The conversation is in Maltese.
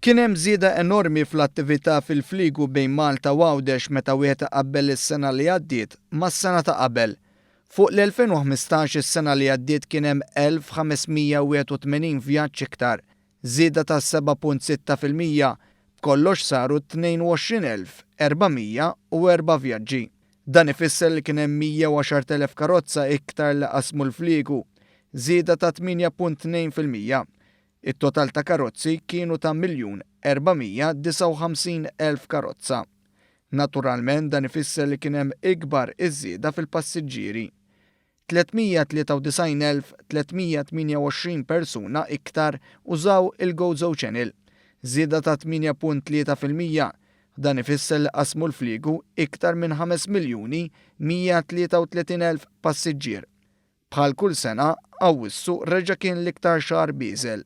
Kien hemm żieda enormi fl-attività fil-fliegu bejn Malta u Għawdex meta wieħed iqabbel is-sena li għaddiet mas-sena ta' qabel. Fuq l-2015 is-sena li għaddiet kien hemm 1,581 vjaġġ iktar, żieda ta' 7.6%, b'kollox saru 22,404 vjaġġi. Dan ifisser li kien hemm 110,000 karozza iktar li qasmu l-fliegu, żieda ta' 8.2%. It-total ta' karozzi kienu ta' 1,459,000 karozza. Naturalment dan ifisser li kien hemm ikbar iż-żieda fil-passiġġieri. 393,328 persuna iktar użaw il-Gozo Channel, żieda ta' 8.3%. Dan ifisser li qasmu l-fliegu iktar minn 5,133,000 passiġġier. Bħal kull sena, Awwissu reġa' kien l-iktar xahar bieżel.